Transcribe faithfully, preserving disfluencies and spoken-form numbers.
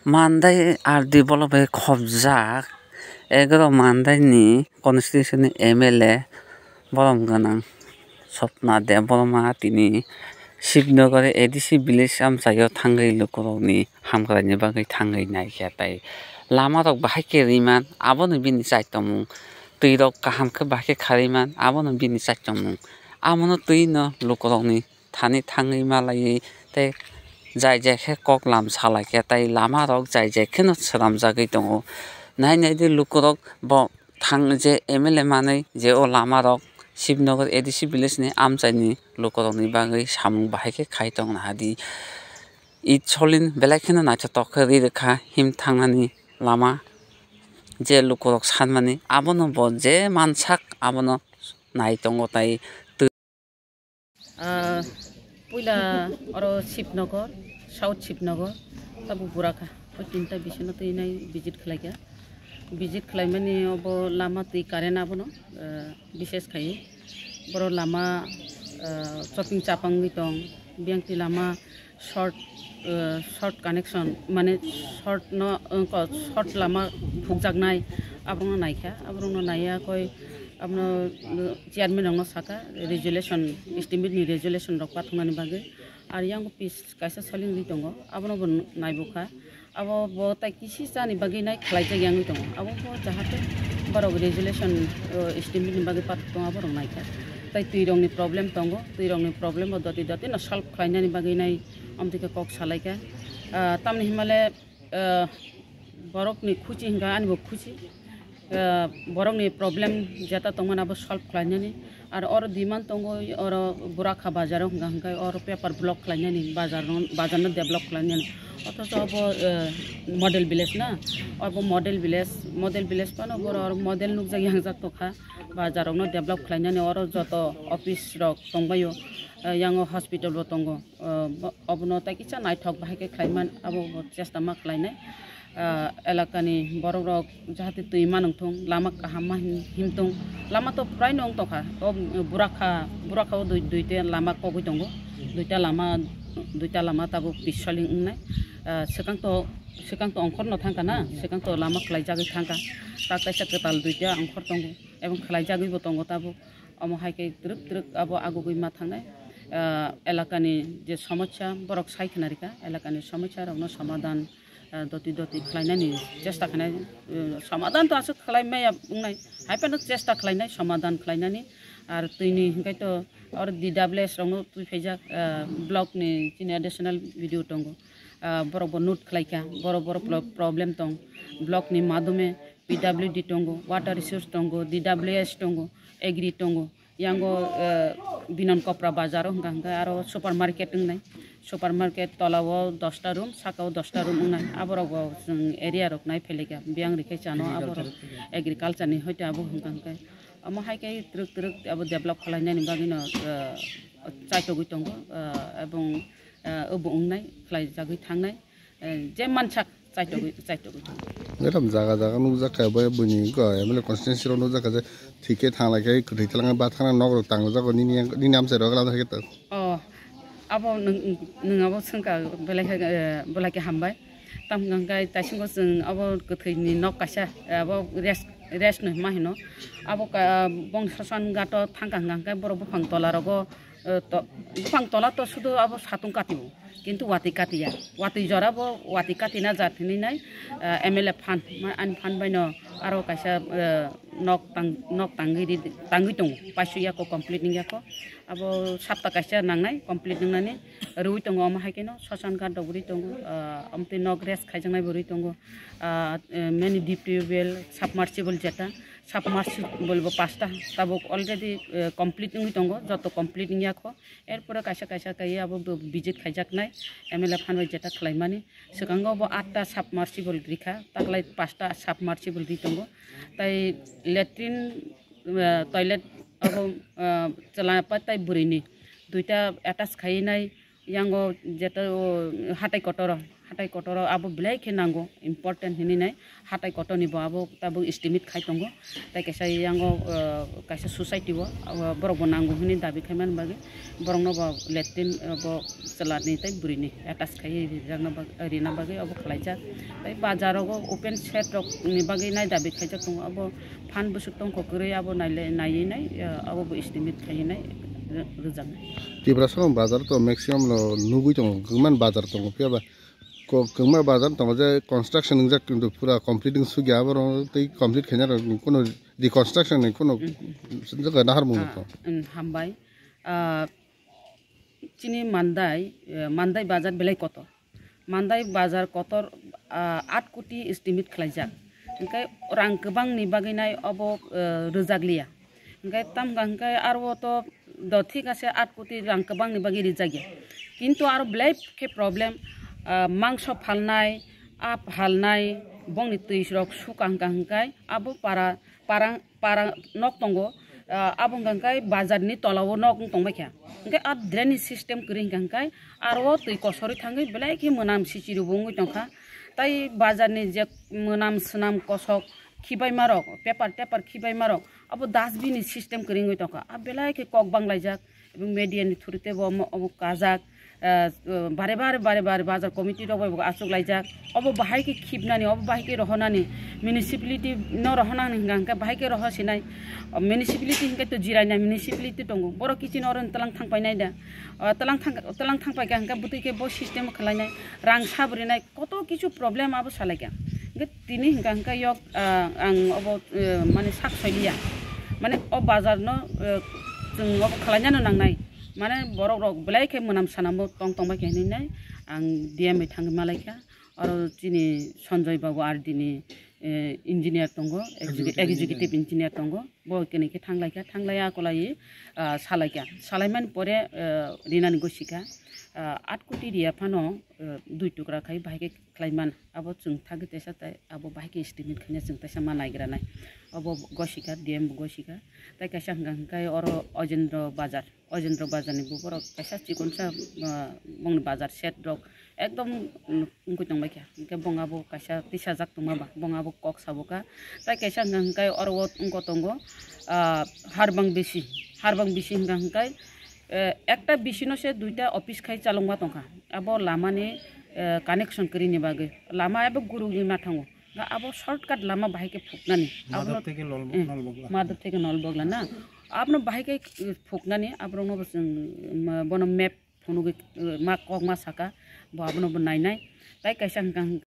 Mandai R D block bai khobjak egaroh Mandai ni constituency ni M L A borom gwnang Swapna Debbarma tini Shibnagar A D C village amchaio thangwi lukurokni hamkraini bagwi thangwi naikha, tei lamarok bahai khe riman, abono bini chaitokmung, twirok kaham khe bahai khe kharwi man, abono bini chaitokmung. Amono twino lukurokni thani thangwi malaiwi tei jai jai khe kok lam salaikha, tei lamarok jai jai kheno swnamjagwi tongo. Nai nai di lukurok bo thang je M L A manwi je o lamarok Shibnagar A D C village ni amchaini lukurokni bagwi samung bahai khe khai tongna hadi. It solin belai kheno naithotok khe ri rwkha him thangnani lama, je lukurok sanmani abono bo je mansak abono nai tongo, tei Ah, puila oro Shibnagar, South Shibnagar, tabuk Burakha, o tinta bisino twi nai visit khlaikha. Visit khlaimani obo lama twi current abono, ah, bises khai. Boro lama, ah, choping chapangwi tong, biyang twi lama short, ah, short connection, mane short no, ah, ko-, short lama phukjaknai, aborokno naikha, aborokno naiya koi, abono, ah, chairman rokno saka, resolution, estimate ni resolution rok pathaknani bagwi. Ar yang pis kaisa soling ri tongo, abono bo naibukha. Abo bo tai kisi chani bagwi nai khlaijak yangwi tongo. Abo bo jahate borok resolution, o, estimate ni bagwi pathak tongo, aborok naikha. Tai twi rokni problem tongo, twi rokni problem bo doti doti no solve khlainani bagwi nai amtwi khe kok salaikha. Ah, tamni himale, ah, borokni khuchi hinkha ani bo khuchi. Ah, borokni problem jeta tongmani abo solve khlainani. Ar oro demand tongo, oro Burakha bazar o hwnka hwnkhe oro paper block khlainani, bazar no, bazar no develop khlainani. Othocho abo, eh, model village na, abo model village, model village phano boro oro model nukjak yangjak tongkha, bazar rok no develop khlainani, oro joto office rok tongbaio, eh, yango hospital bo tongo. Ah, bo-, obono tai kisa naithok bahai khe khlaiman, abo bo chesta ma khlainai. Ah, elakani borok rok jahate twi ma nungthung, lama kaham ma him-, himtung. Lama to prai no wng tongkha. O, Burakha, Burakha o dui-, duita lama kogwi tongo. Duita lama, duita lama tabuk pis soling wngnai. Ah, swkang to, swkang to ongkhor no thangkha na, swkang to lama khlaijagwi thangkha. Ta kaisa kwtal duita ongkhor tongo, ebong khlaijagwi bo tongo tabuk. Omo hai khe twrwk twrwk abo agugwi ma thangnai. Ah, elakani je somosya borok sai khna rikha, elakani somosya rokno somadan, ah, doti doti khlainani chesta khnai, eh, somadan to aswk khlai maya wngnai, hai phano chesta khlainai somadan khlainani. Ar twini hwnkhe to oro D W S rokno twi phaijak, ah, block ni chini additional B D O tongo. Ah, borok bo note khlaikha, borok borok pro-, problem tong, block ni madhume P W D tongo, water resource tongo, D W S tongo, agri tongo. Yango, eh, Binon Kopra bazar o hwnka hwnkhe aro supermarket wngnai. Supermarket tola o dosta room, saka o dosta room wngnai. Aborok bo chwng area rok nai phailika. Biyang rikhe chano aborok agriculture ni hoite abo hwnka hwnkhe. Omo hai khe twrwk twrwk abo develop khlainani bagwino, eh, chaitogwi tongo, eh, ebong, eh, obo wngnai, khlaijagwi thangnai. Eh, je mansak chaitogwi, chaitogwi tongo. Madam, jaga jaga nukjak kha, bai buini wngkha, M L A constituency rok nukjak kha je thik khe thanglai khe kwthwi thalangma ba thangna nok rok tangjago nini, nini amchai rok lamjak khe ta. Oh, abo nwng, nwng abo swngkha belai khe, eh, belai khe hambai. Tamo hwnka hwnkhe taisingo chwng abo kwthwini nok kaisa, eh, abo rest, rest no hima hino. Abo ka, bong Soshan Ghat o thangkha hwnka hwnkhe borok buphang tola rogo, eh, to, buphang tola to sudu abo satung kati o. Kintu watwi katiya. Watwi jora bo watwi katina jat hinwi nai, eh, M L A phan, ma-, ani phan bai no aro kaisa, eh, nok tang, nok tangwi ri, tangwi tongo. Paisuk yako complete wng yako. Abo sapta kaisa nangnai complete wngnani rwi tongo. Omo hai kheno Soshan Ghat rok rwi tongo. Ah, amtwi nok rest khaijaknai bo rwi tongo. Ah, eh, many deep tubewell, submersible jeta, submersible bo pasta tabuk already, eh, complete wngwi tongo. Joto complete wng yako. Erpore kaisa kaisa kaiwi abo bo visit khaijaknai M L A phan bai jeta khlaimani. Swkango bo atta submersible rikha, taklai pasta submersible ri tongo. Tai latrine, eh, toilet abo, eh, chwla pa tai bwrwini duita attach khainai, yango jeta o hatai kotoro, Hatai kotor o abo belai khe nango, important hinwi nai. Hatai kotor ni bo abo tabuk estimate khai tongo. Tai kaisa yango, eh, kaisa society o, abo borok bo nango hinwi dabi khai man bagwi, borok no bo latrine, eh, bo chwla ni tai bwrwi ni attach khai rijakna bag-, rina bagwi abo khlaijak. Tai bazar rogo open shed rok ni bagwi nai dabi khaijak tongo. Abo phan bwswk tongkho kwrwi abo naile, naiwi nai, eh, abo bo estimate khaiwi nai rw-, rwjaknai. Tiprasa bazar to maximum no nugwi tongo, kwbangma bazar tongo, phiya ba ko-, kwbangma bazar tongo je construction wngjak, kintu pura complete wng sugya, abo rok tei complete khaina rok kuno reconstruction ni kuno jaga nahar mung to. Ah, mm, hambai. Ah, chini Mandai, eh, Mandai bazar belai kotor. Mandai bazar kotor, ah, aat koti estimate khlaijak. Hingke rang kwbang ni bagwi nai obo, eh, rwjak liya. Hingke tam hingka hingke aro to do thik ase aat koti rang kwbang ni bagwi rijak ya. Kintu aro belai khe problem, ah, mangso phalnai, ap halnai, bongni twi rok suka hingka hingke abo para, para, para nok tongo, ah, abo hingka hingke bazar ni tola o nok wng tong bai kha. Hingke a drainage system kwrwi hingka hingke aro twi kosorwi thangwi belai khe mwnam sichiru bo wngwi tong kha. Tai bazar ni je mwnam swnam kosok khibai ma rok, paper teper khibai ma rok, abo dustbin ni system kwrwi wngwi tongkha. A belai khe kok banglaijak, ebong media ni through tei bo omo, omo kajak, eh, bare bare, bare bare bazar committee rok bai bo achuk laijak. Obo bahai khe khibnani, obo bahai khe rohonani, municipality no rohonani hingka hingke bahai khe roho sinai. O municipality hingke to jiraina municipality tongo. Borok kiching oro tlang thang painai da. O tlang thang, tlang thang paikha hingke bwtwi khe bo system khlainai, rang sabrinai, koto kichu problem abo salaikha. Hingke tini hingka hingka yok, ah, ang obo, eh, mane sak soiliya. Mane o bazar no, eh, chwng obo khlainano nangnai. Mane borok rok belai khe mwnam sanamo tong tong bai khe hinwi nai ang D M bai thangwi malaikha. Oro chini Sanjoy Babu R D ni, eh, engineer tongo, execu-, Executive executive engineer. Engineer tongo. Bo kene khe thanglaikha, thanglaiya akolai, ah, salaikha. Salaimani pore, eh, rinani gosikha, ah, aat koti riya phano, eh, dui tukra khai bahai khe khlaiman. Abo chwng thagwi teisa tai, abo bahai khe estimate khaina chwng teisa ma naigranai. Abo gosikha, D M bo gosikha. Tai kaisa hwnka hwnkhe oro Ojendro Bazar. Ojendro Bazar ni bo borok kaisa chikonsa, ah, bongni bazar shed rok ekdom, mm, wngwi tongbaikha. Hwnkhe bong abo kaisa tisajak tongma ba, bong abo kok sabo kha. Tai kaisa hwnka hwnkhe oro o wngkho tongo, ah, Harbang bisi, Harbang bisi hwnka hwnkhe, eh, ekta bisi no se duita office khai chalokma tongkha. Abo lama ni, eh, connection kwrwi ni bagwi lama abo gurugwi ma thango. Abo shortcut lama bahai khe phuknani. Madhop abono theke Nol-, eh, Nolbogla. Madhop theke Nolbogla na. Abono bahai khe, eh, phuknani, aborokno bo chwng, mm, bono map phunugwi, eh, ma kok ma saka, bo abono bo nainai. Tai kaisa hwnka hwn-,